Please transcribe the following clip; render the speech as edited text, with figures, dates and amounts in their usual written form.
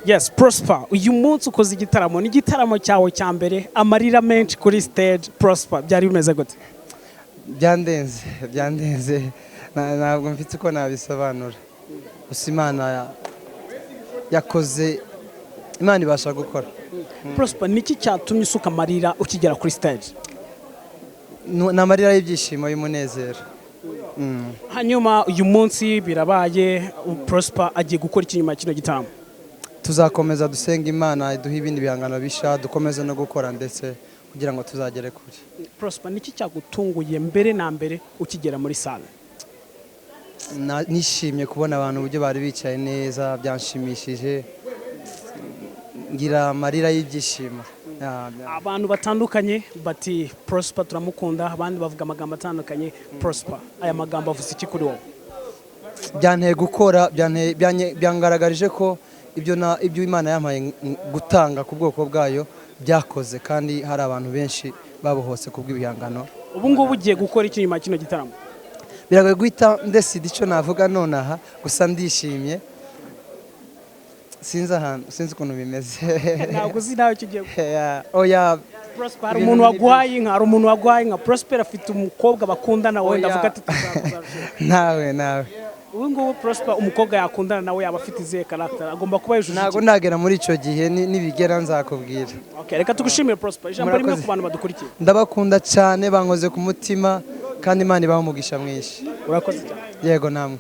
Yes, Prosper, uyu munsi ukoze igitaramo, ni igitaramo cyawe cya mbere, amarira menshi kuri stage. Prosper, byari bimeze gute? Byandenze, byandenze. Ntabwo mfite uko nabisobanura, gusa Imana yakoze, Imana ibasha gukora. Prosper, niki cyatumye usuka amarira ukigera kuri stage? Ni amarira y'ibyishimo, y'umunezero. Hanyuma uyu munsi birabaye, Prosper agiye gukora iki nyuma ya kino gitaramo? Tuzakomeza dusenga Imana iduhe ibindi bihangano bisha, dukomeze no gukora ndetse kugira ngo tuzagere kure. Prosper, niki cyagutunguye mbere na mbere ukigera muri salle? Nishimye kubona abantu uburyo bari bicaye neza, byanshimishije, ngira amarira y'ibyishimo. Ya. Abantu batandukanye bati "Prosper turamukunda", abandi bavuga amagambo atandukanye. Prosper, aya magambo avuze iki kuri wowe? Byanteye gukora, byangaragarije ko ibyo Imana yampaye gutanga ku bwoko bwayo byakoze, kandi hari abantu benshi babohotse ku bw'ibihangano. Ubu ngubu ugiye gukora iki nyuma ya kino gitaramo? Biragoye guhita ndecida icyo navuga nonaha, gusa ndishimye. Sinzi ahantu, sinzi ukuntu bimeze. Ntabwo uzi nawe icyo ugiye gukora? Yeah, oya. Prosper, hari Ibintu umuntu ni waguhaye inka, hari umuntu waguhaye inka. Prosper afite umukobwa bakundana, wenda Oya. avuga ati "Tuzarushinga." Nawe, nawe. Ubu ngubu Prosper, umukobwa yakundana nawe yaba afite izihe caractère? Agomba kuba yujuje Ntabwo iki? ndagera muri icyo gihe, nibigera nzakubwira. Okay, reka tugushimire, Prosper. Ijambo rimwe Murakoze. ku bantu badukurikiye. Ndabakunda cyane, bankoze ku mutima, kandi Imana ibaha umugisha mwinshi. Urakoze cyane. Yego, namwe.